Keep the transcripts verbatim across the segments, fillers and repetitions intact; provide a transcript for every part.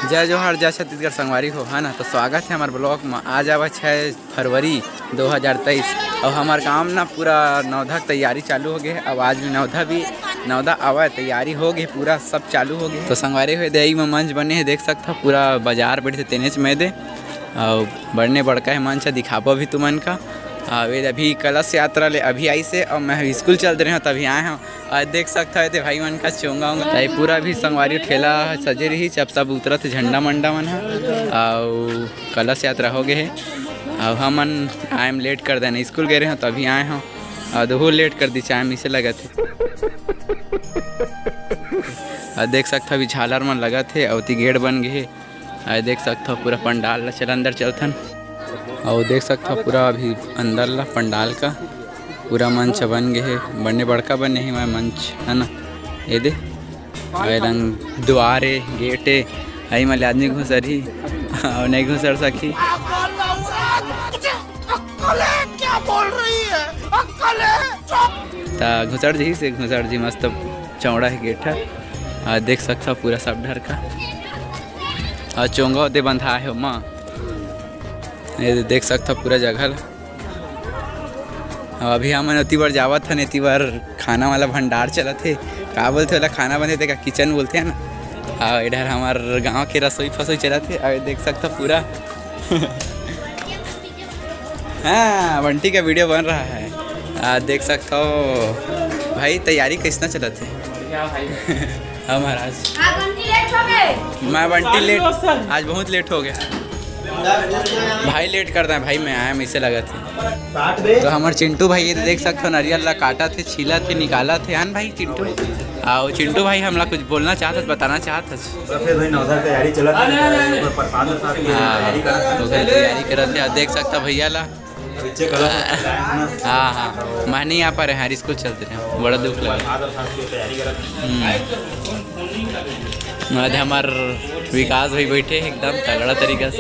जय जोहार, जय छत्तीसगढ़ संगवारी हो, है ना। तो स्वागत है हमारे ब्लॉग में। आज आवा छः फरवरी दो हज़ार तेईस, और हमारे गांव ना पूरा नवधा के तैयारी चालू हो गए है। अब आज भी नवधा भी, नवधा आवा, तैयारी हो गए, पूरा सब चालू हो गए। तो संगवारी हो, दे एही में मंच बने है, देख सकत हो, पूरा बाजार बैठे तेनेच में दे, और बड़ने बड़का है मंच, दिखाबो भी तुमन का। और ये अभी कलश यात्रा ले अभी आई से, और मैं अभी स्कूल चल रहे हूँ, तभी आए हूँ। आज देख सकत हो, एदे भाई मन का चोंगा उंगा। ताई पूरा भी संगवारी ठेला ह सजे रही, जब सब उतरत हे झंडा मंडा मन ह। अउ कलश यात्रा हो गए हे। अउ हमन, I am late कर देना, स्कूल गए रहे, तो अभी आए हो। अउ दो लेट कर दी, चाय में इसे लगत हे। अउ देख सकत हो, अभी झालर मन लगत हे, अउ ओती गेट बन गए हे। अउ देख सकत हो, पूरा पंडाल ला चल अंदर चलथन। अउ देख सकत हो, पूरा अभी अंदर ला पंडाल का पूरा मंच बन गए हे। बड़े बड़का बने हे मैं मंच, है ना। ये दे, अउ ये रंग दुआर हे, गेट हे, अई मा ले आदमी घुसरही अउ नहीं घुसर सकही। अक्कल है, क्या बोल रही है? अक्कल है, चुप। त घुसर जी से, घुसर जी, मस्त चौड़ा हे गेट ह। अउ देख सकत हो पूरा सब डहर का। अउ चोंगा ओदे बंधा हे ओमा। ये देख सकत हो पूरा जगह ला। अउ अभी हमन ओती बर जावत हन, एती बर खाना वाला भंडार चलत हे। का बोलथे ओला, खाना बने तेका किचन बोलथे, है ना। अउ इधर हमार गांव के रसोई फसोई चलत हे। अउ देख सकत हो पूरा हाँ, बंटी का वीडियो बन रहा है। आ, देख सकत हो भाई, तैयारी कैसना चलत हे। हाँ महाराज। हाँ, बंटी लेट हो गए। मैं बंटी लेट, आज बहुत लेट हो गया। भाई लेट कर दें भाई, मैं आया, मैं इसे लगत हे। तो हमार चिंटू भाई ये देख सकत हो, नरियल ला काटत हे, छीलत हे, निकालत हे, है ना भाई चिंटू? अउ चिंटू भाई हमला कुछ बोलना चाहत हस, बताना चाहत हस? तो फिर भाई नवधा तैयारी चलत हे, ऊपर प्रसाद वरसाद की हाँ, तैयारी करत हे। ओकर तैयारी करत हे। अउ देख सकत हो भैया ला। पीछे कलश है ना? हाँ, हाँ, मैं नहीं आ पा रहे यार, स्कूल चलते रहे, बड़ा दुख लगा। प्रसाद वरसाद की तैयारी करत हे। हम्म। आज हमार विकास भाई बैठे हैं एकदम तगड़ा तरीका से।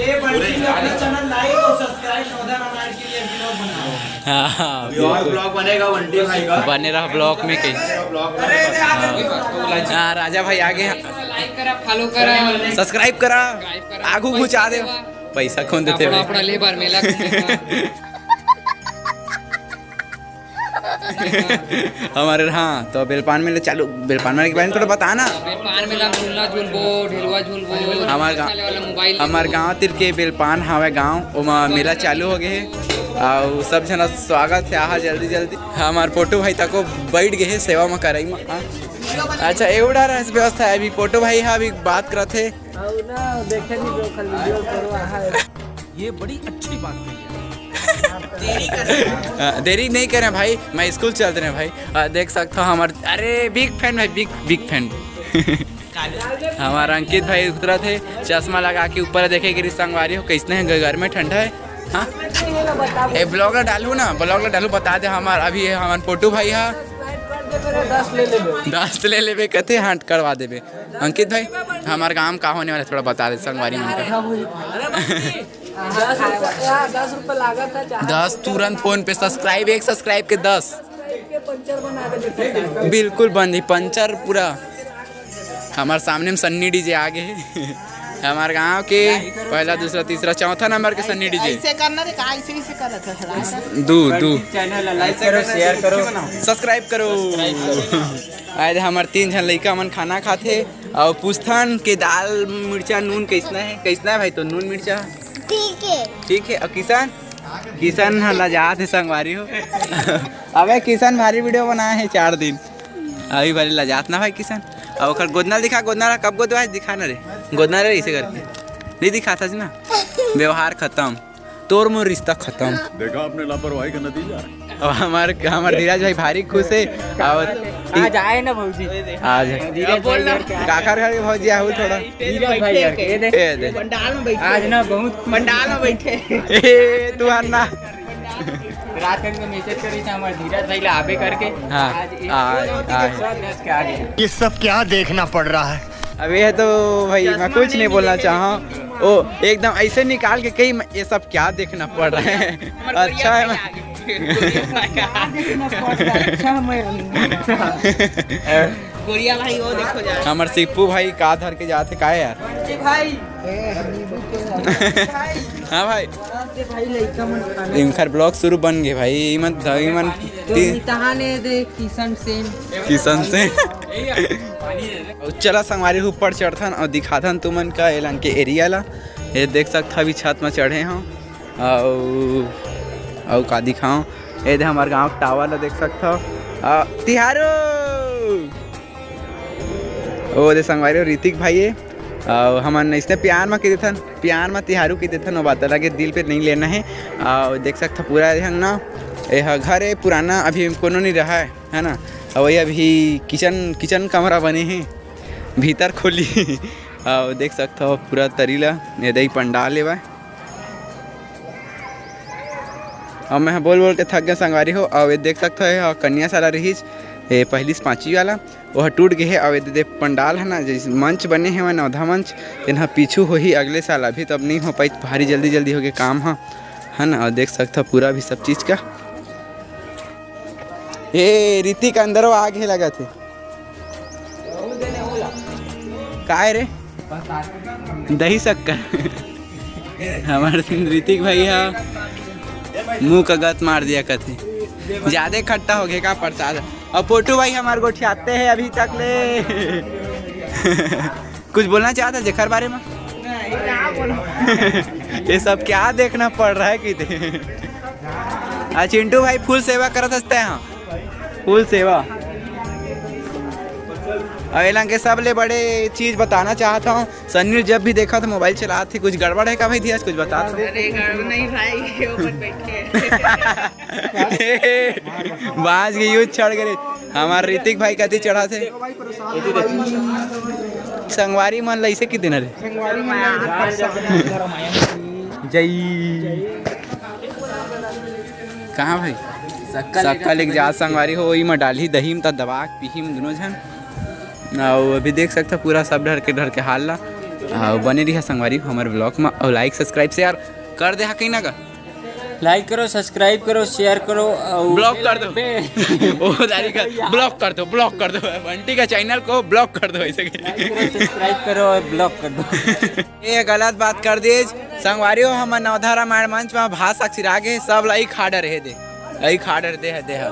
हाँ, हाँ, अभी और बिल्कुल। ब्लॉग बनेगा बंटी भाई का। बने रहा ब्लॉग में कहीं। ब्लॉग बनेगा। हाँ, राजा भाई आगे हैं। लाइक करा, फॉलो करा, सब्सक्राइब करा, सब्सक्राइब करा। आगू पैसा घुचा दे। देवा। पैसा कौन देते कपड़ा भाई? वपड़ा ले बर मेला घूमे का। हमारे, हाँ, तो बेलपान मेला चालू, बेलपान मेला के बारे में थोड़ा बता ना। बेलपान मेला में झूलना झूलबो, ढेलवा झूलबो, हमार गाँव, चले वाला मोबाइल हमार लेबो। गाँव तिर के बेलपान हवे गाँव, ओमा मेला चालू हो गए हे। अउ सब झन स्वागत हे, आहा जल्दी जल्दी। हमार पोटू भाई तको बैठ गए हे सेवा म करई म। हाँ। अच्छा, एवढा रहा व्यवस्था है। अभी पोटू भाई हा अभी बात करत हे। अउ ना देखे नहीं जो कल वीडियो करो, आहा। ये बड़ी अच्छी बात कही है। हाँ, देरी नहीं करें भाई, मैं स्कूल चल रहे हैं भाई। आ, देख सकत हो हमार, अरे बिग फैन भाई, बिग, बिग फैन। हमार अंकित भाई उतरत हे, चश्मा लगा के ऊपर देखे गिरी संगवारी हो, कैसने हे, घर में ठंडा है। हाँ, ए ब्लॉग ला डालू ना, ब्लॉग ला डालू, बता दे हमार, अभी ये हमार पोटू भाई हा। दस ले लेबे कथे, हाँ, करवा देबे। अंकित भाई, हमार गांव का होने वाला, थोड़ा बता दे संगवारी मन का। दस रुपया लागत है, चाहे दस तुरंत फोन पे सब्सक्राइब, एक सब्सक्राइब के दस। के पंचर बना दे। बिल्कुल बंदी पंचर पूरा। हमार सामने में सन्नी डीजे आ गए हे। हमार गांव के पहला, दूसरा, तीसरा, चौथा नंबर के सन्नी डीजे। ऐसे करना रे, का ऐसे, ऐसे करत है। दू, दू। चैनल ला लाइक करो, शेयर करो, सब्सक्राइब करो। आज हमार तीन झन लइका मन खाना खाथे अउ पूछथन के दाल मिर्चा नून कैसना है, कैसना है भाई? तो नून मिर्चा ठीक है। ठीक है। अउ किशन, किशन ह लजात हे संगवारी हो। अबे किशन भारी वीडियो बनाए हे चार दिन, अभी भारी लजात ना भाई किशन। अब ओकर गोदना दिखा, गोदना ला कब गोदवा दिखा ना रे, गोदना रे इसे करके नहीं दिखाता ना। व्यवहार खत्म, तोर मोर रिश्ता खत्म। देखा आपने लापरवाही का नतीजा है। अब हमार, हमार धीरज भाई भारी खुश है। अब आज आए ना भौजी, आज धीरज भाई घर के। काकर घर के भौजी आहू थोड़ा। धीरज भाई घर के, ये दे। ए दे। पंडाल में बैठे। आज ना बहुत खुश पंडाल में बैठे। ए तू हर ना। रात में मैसेज करी था हमारे धीरज भाई ला आबे करके। हाँ, आज एक आए, आए। सौ दस के आगे। ये सब क्या देखना पड़ रहा है? अब ये तो भाई मैं कुछ नहीं बोलना चाहा। ओ एकदम ऐसे निकाल के कहीं मैं, ये सब क्या देखना पड़ रहा है? अच्छा है मैं क्या देखना पड़ रहा है? अच्छा मैं गोरिया भाई वो देखो जा। हमर सिप्पू भाई का धर के जाथे का यार? जी भाई। हाँ भाई, इनकर ब्लॉग शुरू बन गए भाई। इमन इमन ती- किशन से। चला संगवारी, ऊपर चढ़थन अउ दिखाथन तुमन का एलान के एरिया ला। ये देख सकत हव, अभी छत में चढ़े हव। अउ अउ का दिखाओ, ये दे हमर गांव के टावर ला देख सकत हव। आ, तिहारू, ओ दे संगवारी हो ऋतिक भाई हे। अउ हमन इसने प्यार में कह देथन, प्यार में तिहारू कह देथन, वो बात अलग है, दिल पे नहीं लेना है। अउ देख सकत हव पूरा ये हंग ना, ये ह घर है पुराना, अभी कोनो नहीं रहा है, है ना। अउ ये अभी किचन, किचन कमरा बने है, भीतर खोली। अउ देख सकत हव पूरा तरी ला, ये दे पंडाल हेवय। अब मैं बोल बोल के थक गया संगवारी हो। अउ ये देख सकत हव, ये ह कन्या शाला रहिस, ये पहली से पाँचवीं वाला, वो ह टूट गए हे। अउ ये दे पंडाल है ना, जैसे मंच बने हे, नवधा मंच, तेन ह पीछू होही अगले साल। अभी तो अब नहीं हो पाई, भारी जल्दी जल्दी हो गए काम ह, है ना। अउ देख सकत हव पूरा भी सब चीज का, ए ऋतिक अंदर आग हे लगत हे। काय रे? दही शक्कर। हमारे ऋतिक भाई हा मुंह का गत मार दिया कथे, ज्यादा खट्टा हो गया का प्रसाद। और पोटू भाई हमारे गोठियाते हैं अभी तक ले। कुछ बोलना चाहता जेकर बारे में? ये सब क्या देखना पड़ रहा है कि आ चिंटू भाई फुल सेवा करत हसते हैं, फुल सेवा। अब एलन के सबले बड़े चीज बताना चाहत हूँ, सन्नी जब भी देखा तो मोबाइल चलात हे। कुछ गड़बड़ है का भाई धियाज, कुछ बता तो। अरे गड़बड़ नहीं भाई, ये ऊपर बैठे हैं। बाज के यूज चढ़ गए। हमार ऋतिक भाई कति चढ़ा थे। संगवारी मन ला इसे की देना रे। जय। कहाँ भाई? सक्का लेके जा संगवारी हो, ओही म डालही दही म त दबा के पीही म दुनों झन। अउ अभी देख सकथव पूरा सब डहर के, डहर के हाल ला। अउ बने रहिहा संगवारी हो हमर ब्लॉग म, अउ लाइक सब्सक्राइब शेयर कर दे हा कहीं ना का। लाइक करो, सब्सक्राइब करो, शेयर करो अउ ब्लॉक कर दो। बे- ओ दारी का ब्लॉक कर दो, ब्लॉक कर दो, बंटी का चैनल को ब्लॉक कर दो ऐसे। लाइक करो, सब्सक्राइब करो और ब्लॉक कर दो। ये गलत बात कर दीज संगवारी हो, हमर नवधा रामायण मंच में भाषा सिरा गे, सब ला एक खा डरे हे दे, एक खा डर दे हे दे हे।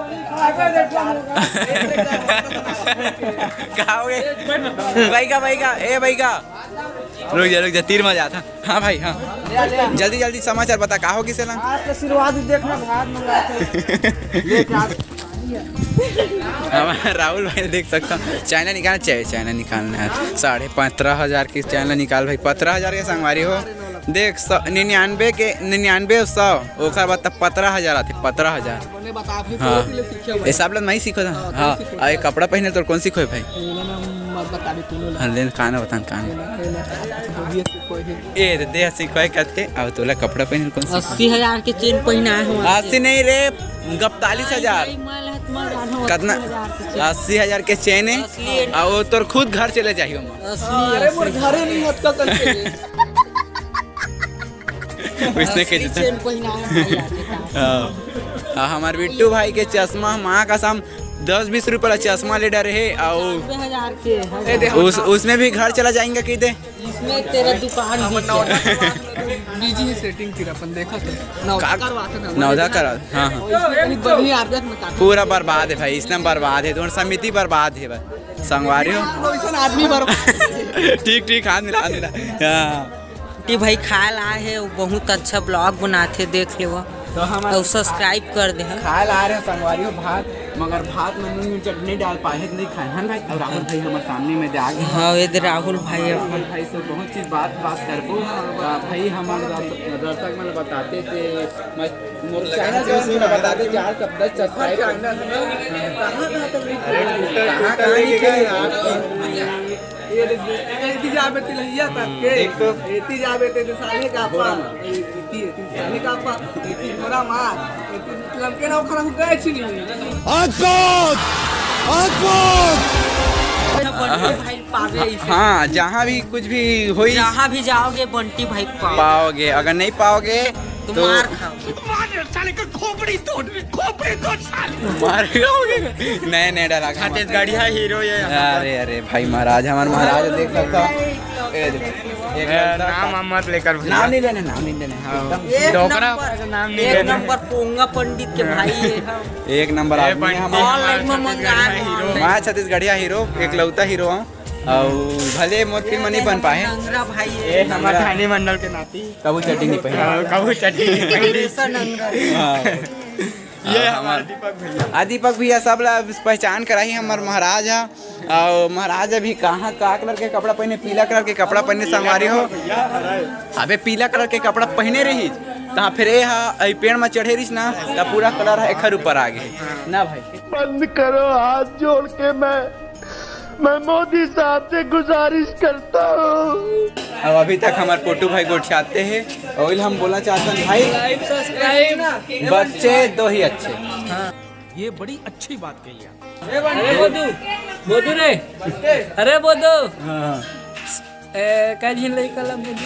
का हो गए? भाई का, भाई का, ए भाई का, रुक जा, रुक जा, तीर में जाता। हाँ भाई, हाँ, जल्दी जल्दी समाचार बता, का हो गिस एला? आज आशीर्वाद देखना, भात मंगाते हैं। हमारा राहुल भाई देख सकता हूँ, चाइना निकाल, चाहे चाइना निकालना है। साढ़े पन्द्रह हजार की चाइना निकाल भाई, पन्द्रह हजार के संगवारी हो। देख, सौ, निन्यानवे के, निन्यानवे सौ, ओकर बाद तब पन्द्रह हजार आते, पन्द्रह हजार। हाँ, ये सब लोग नहीं सीखो था। हाँ, अरे कपड़ा पहने तो कौन सीखो है भाई? हाँ, लेन कान बतान कान। ए दे दे सीखो है कहते, अब तोला कपड़ा पहने कौन सीखो? अस्सी हजार के चेन पहनाए हो। अस्सी नहीं रे, इकतालीस हजार। कितना? अस्सी हजार के चेन है। और वो तोर खुद घर चले जाही ओमा। अरे मोर घरे नहीं हत का करके। उसने कह देता। चेन पहनाए हो भाई आज का। हाँ। हाँ, हमार बिट्टू भाई के चश्मा, माँ कसम, दस बीस रुपये वाला चश्मा ले डरे है। और पचानवे हजार के है। उस, उसमें भी घर चला जाएंगे कह दे। इसमें तेरा दुकान भी बिजी है, सेटिंग फिर अपन देखा तो नवधा का-, करवाते ना। नवधा करा, हाँ, हाँ। इसमें कहीं बढ़िया आदत में काटो। पूरा बर्बाद है भाई, इसने बर्बाद है, तुम्हारी समिति बर्बाद है भाई, संगवारी हो। वैसन आदमी बर्बाद। ठीक, ठीक, हाथ मिला, हाथ मिला। हाँ। टी भाई खाए ला आए हे, वो बहुत अच्छा ब्लॉग बनाथे, देख लेवा। तो हम अउ सब्सक्राइब कर दे हे। खाए ला आए रहे संगवारी हो भात, मगर भात में नून नून चटनी डाल पाए हे, नहीं खाए हन भाई। और राहुल भाई हमारे सामने में दे आ गए। हाँ, ये दे राहुल भाई राहुल अपन। भाई से बहुत चीज बात, बात करबो। आ, भाई हमारे दर्शक, दर्शक मन बताते थे, मैं, मोर चैनल जो है, बताते चार सौ दस सब्सक्राइबर। कहाँ, कहाँ तक लिखे? कहाँ, कहाँ लिखे हैं आप? ये देख, एती जाबे तिलहिया तक के, देख तो। एती जाबे ते साले का आपा, एती, एती साले का आपा, एती मोरा मार, एती लमके ना ओखरा हो गए छी नहीं। अद्भुत! अद्भुत! बंटी भाई पावे इसे। हाँ, जहाँ भी कुछ भी होई, जहाँ भी जाओगे बंटी भाई पाओगे। पाओगे, अगर नहीं पाओगे तो तो मार खाओ। मार साले का खोपड़ी तोड़, खोपड़ी तोड़ साले। मार खाओगे। नया, नया डायलॉग। छत्तीसगढ़िया हीरो ये। अरे, अरे भाई महाराज, हमारे महाराज देख सकता हूँ। ए, एक ए, लड़का नाम का वाम मत लेकर भैया। नाम नहीं लेने, नाम नहीं लेने। हाँ। एकदम एक डोकरा नंबर, का नाम नहीं एक लेने। नंबर पोंगा पंडित के भाई है हम। एक नंबर ए, आदमी है पंडित हमारा। ऑनलाइन में मंगा है। हीरो। मैं छत्तीसगढ़िया हीरो, एकलौता हीरो हूँ। और भले मोर फिल्म नहीं बन पाए। नंगरा भाई है। ए, हमारा नंगरा। धानी मंडल के नाती। कबू चड्डी नहीं पहने। हाँ, कबू चड्डी नहीं पहने। हमेशा नंगरा। हाँ। ये और हमार हमार दीपक भैया। आ, दीपक भैया सब ला पहचान कराही, हमार महाराज है। और महाराज अभी कहाँ का कलर के कपड़ा पहने, पीला कलर के कपड़ा पहने संगवारी हो। अबे पीला कलर के कपड़ा पहने रही, तो फिर ये हा, ई पेड़ में चढ़े रहीस ना, तो पूरा कलर है एखर ऊपर आ गए ना भाई। बंद करो, हाथ जोड़ के मैं, मैं मोदी साहब से गुजारिश करता हूँ। अब अभी तक हमार पोटू भाई गोठियाते हैं, और हम बोलना चाहते हैं भाई, लाइक सब्सक्राइब। बच्चे दो ही अच्छे। हाँ। ये बड़ी अच्छी बात कही आप। अरे बोधू, बोधू रे, अरे बोधू। हाँ। ए, कै झिन लइका ला बोधू?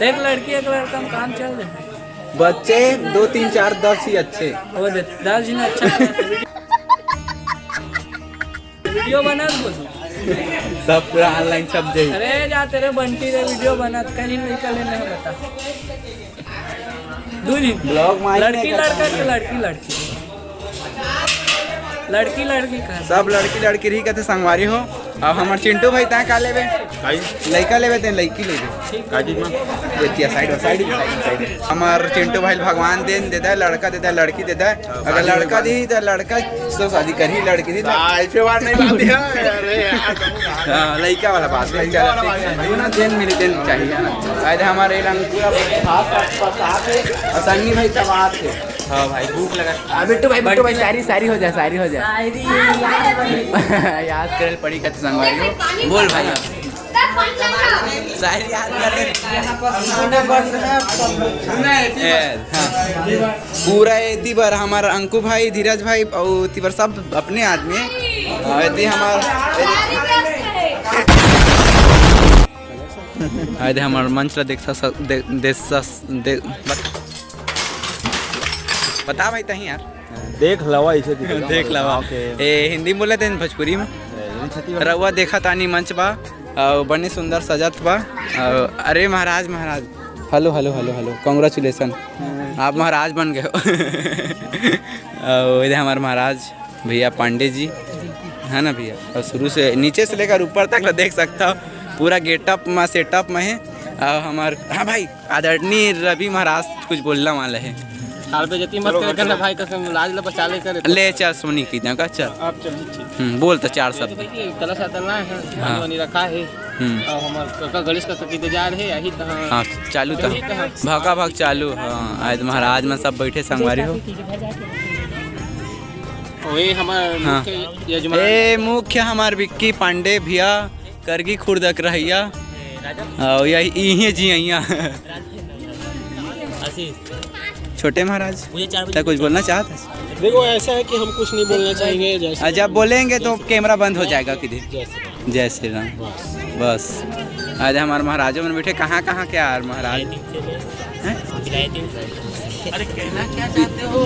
एक लड़की, एक लड़का में काम चल रहा है। बच्चे दो, तीन, चार, दस ही अच्छे। वो दे, दस झिन अच्छा है। वीडियो बना बोधू। सब पूरा ऑनलाइन छप जाई। अरे जा तेरे बंटी रे, वीडियो बना, कै झिन लइका लेने हैं बता। दू झिन। ब्लॉग में आई लड़की नहीं लड़का करता। के लड़की लड़की। लड़की लड़की कर। सब लड़की लड़की रही कहते संगवारी हो। अब हमार चिंटू भाई तैं का लेबे? काई? लइका लेबे ते लइकी लेबे? काजी में? देखिए साइड में, साइड में, साइड में, साइड में। हमार चिंटू भाई भगवान देन देता है, लड़का देता है, लड़की देता है। हाँ, अगर शादी लड़का वाली। दी तो लड़का से शादी करी, लड़की दी तो हाँ, ऐसे बात नहीं बात है। अरे यार। हाँ, लइका वाला बात, लइका वाला बात। ना देन मिली देन चाहिए ना। आज हमारे रंग पूरा खास खास प्रसाद है। और सन्नी भाई तब आते। हाँ भाई, भूख लगा। आ, बिट्टू भाई, बिट्टू भाई, शायरी, शायरी हो जाए, शायरी हो जाए। शायरी याद बनी। याद करे पड़ी कत संगवारी हो। बोल भाई। शायरी याद कर ले। ए, हाँ। पूरा एती बर हमार अंकु भाई, धीरज भाई और एती बर सब अपने आदमी है। और एती हमार, एती हमार मंच ला देख स-, दे, दे, स-, दे, बत-, बता भाई तहीं यार। देख लवा इसे कितना देख लवा। ओके। ए, हिंदी में बोले थे भोजपुरी में। ए, छत्तीसगढ़। रउआ देखा तानी मंच बा, और बने सुंदर सजत बा। और अरे महाराज, महाराज, hello, hello, hello, hello, congratulation, आप महाराज बन गए हो। और इधर हमारे महाराज भैया पांडे जी, है ना भैया? और शुरू से, नीचे से लेकर ऊपर तक ला देख सकता हो, पूरा गेटअप में, सेटअप में है। और हमार, हाँ भाई, आदरणीय रवि महाराज कुछ बोलना वाला है। साल पे जती मत करे करना भाई, कसम लाज ला बचा ले करे। ले चल सोनी की जगह चल। आप चलिए, ठीक। हम्म, बोल तो चार शब्द। देखिए, कलश आता ना है, हाँ। पानी वानी रखा है। हम्म। और हमार काका गणेश काका की इंतजार है, यही तो, हाँ। हाँ, चालू तो। यही तो, हाँ। भाका भाग चालू, हाँ। आज महाराज में सब बैठे संगवारी हो। वही हमार हाँ। मुख्य यजमान। ए, मुख्य हमार विक्की पांडे भैया, करगी खुर्द के रहैया। और यही, इही जी अइया। आशीष। छोटे महाराज, मुझे चार बजे तक कुछ बोलना चाहता है? देखो, ऐसा है कि हम कुछ नहीं बोलना चाहेंगे, जैसे आ, जब बोलेंगे तो कैमरा बंद हो जाएगा किधर। जय श्री राम। जय श्री राम। बस। बस। आज हमारे महाराजों में बैठे, कहाँ, कहाँ के यार महाराज? बिलायती से ले। हैं? बिलायती से। अरे, कहना क्या चाहते हो?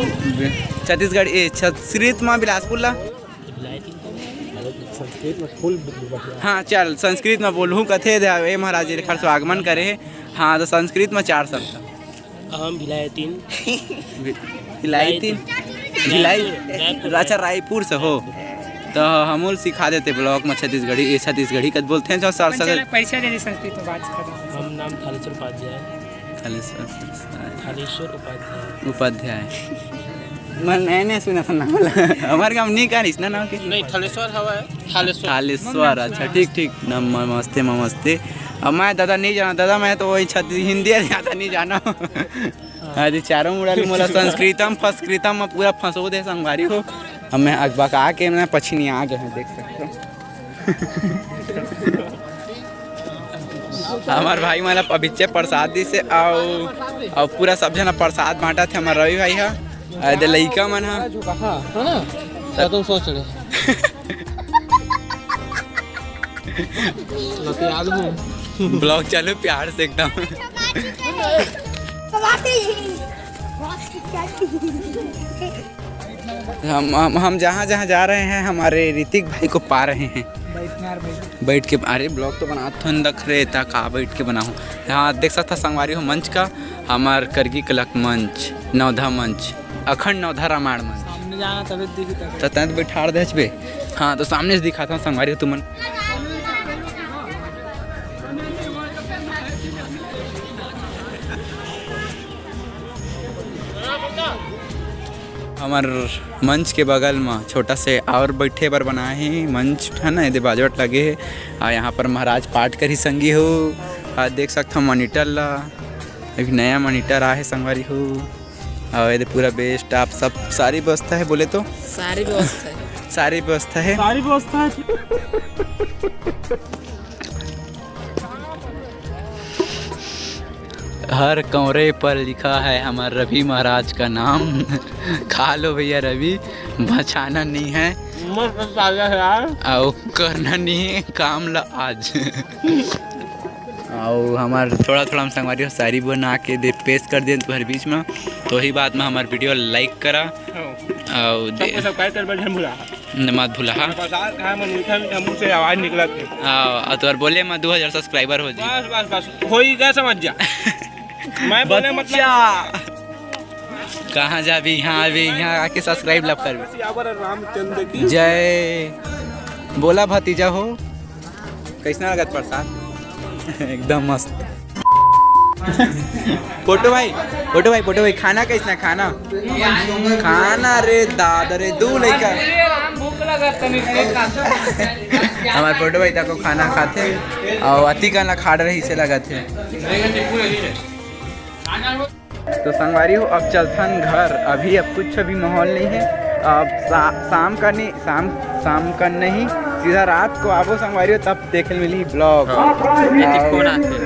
छत्तीसगढ़, ए, संस्कृत में बिलासपुर ला? बिलायती से। मतलब, संस्कृत में full बढ़िया। हाँ, चल, संस्कृत में बोलहूँ, कथे दे, ए महाराज, एखर स्वागमन करे हे। हाँ, तो संस्कृत में चार शब्द। अहम भिलायतीन। भि-, भिलायतीन? रायपुर। भिलाई? रायपुर। अच्छा, रायपुर से हो। तो हमूल सिखा देते ब्लॉग में छत्तीसगढ़ी, ये छत्तीसगढ़ी कद बोलते हैं जो सर, सर। परिचय, परिचय दे दी संस्कृत में, बात खत्म। हम नाम थालेश्वर उपाध्याय। थालेश्वर, थालेश्वर। थालेश्वर उपाध्याय। उपाध्याय। मैं नया नया सुना था नाम वाला। हमारे गाँव नहीं कहा इसना नाम के? नहीं, थालेश्वर हवा है, थालेश्वर। थालेश्वर, अच्छा, ठीक, ठीक। नम-, नमस्ते, नमस्ते। अब मैं दादा नहीं जाना, दादा, मैं तो वही छत्तीस, हिंदी ज्यादा नहीं जाना। हाँ, जी, चारों मुड़ा ले मोला संस्कृतम, फंस्कृतम में पूरा फंसो दे संगवारी हो। अब मैं अगबका के मैं पछिनी आ गए हैं, देख सकते हो। हमार भाई मला अभिच्चे प्रसाद दी से, आओ, आओ, पूरा सब जना प्रसाद बांटा थे हमार रवि भाई हा। आ, दे लइका मन हा। हाँ, है ना? क्या तुम सोच रहे? लतियाल हूँ। ब्लॉग चालू प्यार से एकदम। हम हम, हम जहाँ जहाँ जा रहे हैं, हमारे ऋतिक भाई को पा रहे हैं। बैठ के, अरे, vlog तो बनात हो, दख रे, ता का बैठ के बनाहूँ। हाँ, देख सकता संगवारी हो मंच का, हमार करगी कलक मंच, नवधा मंच, अखंड नवधा रामायण मंच। सामने जाना तबे दिखी तबे। तो तैं तो बैठाड़ दे हचबे। हाँ, तो सामने से दिखाता हूँ संगवारी हो तुमन। हमर मंच के बगल म छोटा से और बैठे बर बनाए हे मंच, है ना, एदे बाजवट लगे हे। और यहाँ पर महाराज पाठ करी संगी हो। और देख सकथो monitor ला, अभी नया monitor आए हे संगवारी हो। और एदे पूरा best आप सब सारी व्यवस्था है बोले तो सारी व्यवस्था है। सारी व्यवस्था है। सारी व्यवस्था है। हर कौरे पर लिखा है हमार रवि महाराज का नाम। खा लो भैया रवि, बचाना नहीं है। मस्त ताजा है यार। आओ करना नहीं है काम ला आज। आओ हमार थोड़ा थोड़ा हम संगवारी हो शायरी बना के दे पेश कर दे तुम्हारे बीच में। तो ही बात में हमार video like करा। हाँ। आओ दे सबको subscribe कर बटन भुला। मत भुलाहा। प्रसाद खाए में मीठा मीठा मुंह से आवाज निकलत हे। हाँ, और तोर बोले में दो हज़ार subscriber हो जी। बस बस बस, हो ही गया, समझ जा। मैं बोले मतलब बच्चा। कहाँ जाबी? यहाँ आबी, यहाँ आके subscribe लब करबी। सियावर रामचंद्र की जय। बोला भतीजा हो, कैसना लगत प्रसाद? एकदम मस्त। फोटो भाई, फोटो भाई, फोटो भाई, खाना कैसना? खाना, खाना रे दादा रे, दू लइका। भूख लगत तनी। हमार फोटो भाई तको खाना खाथे और अति कन ला खाड़ रही से लगत हे। तो संगवारी हो, अब चलथन घर। अभी अब कुछ भी माहौल नहीं है। अब शा-, शाम का नहीं, शाम, शाम का नहीं, सीधा रात को आबो संगवारी हो, तब देखे मिली vlog। हाँ, ये तो और फोन आथे।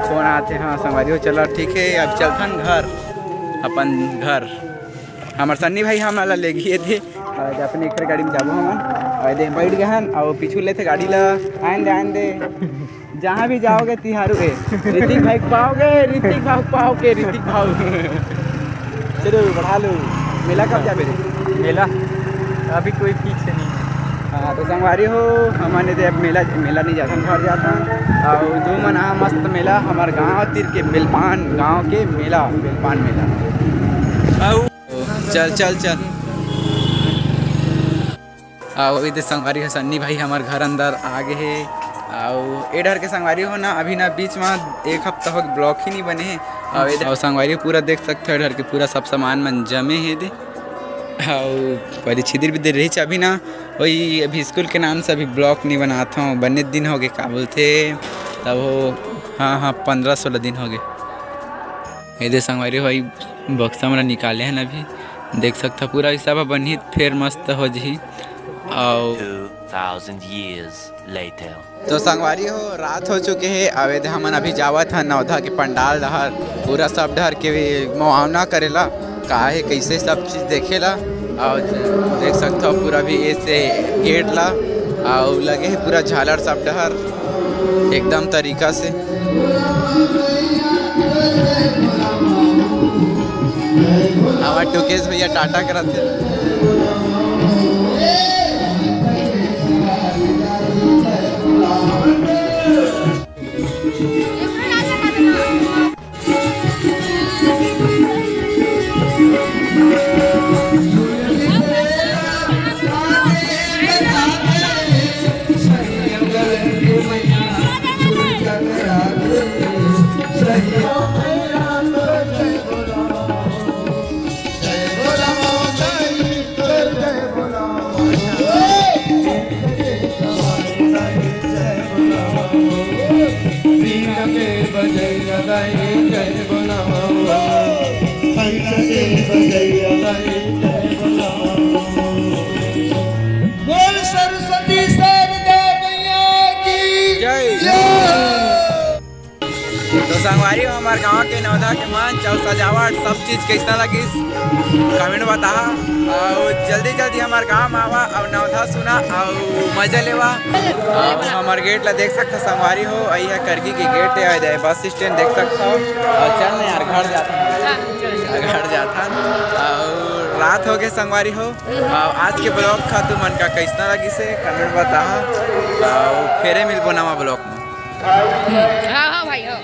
फोन आथे, हाँ संगवारी हो, चलो ठीक है, अब चलथन घर, अपन घर। हमार सन्नी भाई हमला ले गए थे, और अपने एक गाड़ी में जाबो हमन, और दे बैठ गए हन, और पीछू लेथे गाड़ी ला, आन दे, आन दे। जहाँ भी जाओगे तिहारू ए, ऋतिक भाई को पाओगे, ऋतिक भाई को पाओगे, ऋतिक भाई। चलो बढ़ा लो, मेला कब जाबे रे? मेला अभी कोई fix नहीं है। हाँ, तो संगवारी हो, हमन एदे अब मेला, मेला नहीं जाथन, घर जाथन। और दू मन आ मस्त मेला हमार गांव तीर के बेलपान गांव के मेला, बेलपान मेला। आओ। चल, चल, चल। अउ एदे संगवारी हो, सन्नी भाई हमर घर अंदर आ गे हे। अउ ए डहर के संगवारी हो ना, अभी ना बीच म एक हफ्ता हो गे vlog ही नहीं बने हे। अउ एदे, अउ संगवारी हो पूरा देख सकथो, ए डहर के पूरा सब सामान मन जमे हे एदे। अउ पहले छिदिर बिदिर रहिस अभी ना, वही अभी स्कूल के नाम से अभी vlog नहीं बनात हूँ। बने दिन हो गे, का बोलथे तब हो, हाँ, हाँ, पंद्रह सोलह दिन हो गे। एदे संगवारी हो, बक्सा मन निकाले हन अभी, देख सकथव पूरा हिसाब ह बनही, फेर मस्त हो जही। अउ two thousand years later। तो संगवारी हो, रात हो चुके हे। अउ एदे हमन अभी जावत हन नवधा के पंडाल डहर, पूरा सब डहर के मुआवना करेला, का हे कैसे सब चीज देखेला। अउ देख सकथव पूरा भी ऐसे गेट ला, अउ लगे हे पूरा झालर सब डहर एकदम तरीका से। हमर टुकेश भैया टाटा करत हे। बोल सरस्वती शारदा मैया की जय। जय। तो संगवारी हो, हमर गांव के नवधा के मंच अउ सजावट, सब चीज कैसा लगिस, comment बताहा। अउ जल्दी जल्दी हमर गांव में आवा अउ नवधा सुना अउ मजा लेवा। अउ हमर गेट ला देख सकथव संगवारी हो, अई हे करगी के गेट हे, अउ बस स्टैंड देख सकथव। अउ चल ना यार, घर जाथन, घर जाथन। अउ रात हो गए संगवारी हो। अउ आज के ब्लॉग खा तुमन का कैसना लगिस हे, कमेंट बताहा। अउ फेरे मिलबो नवा ब्लॉग में। हाँ हाँ भाई हाँ।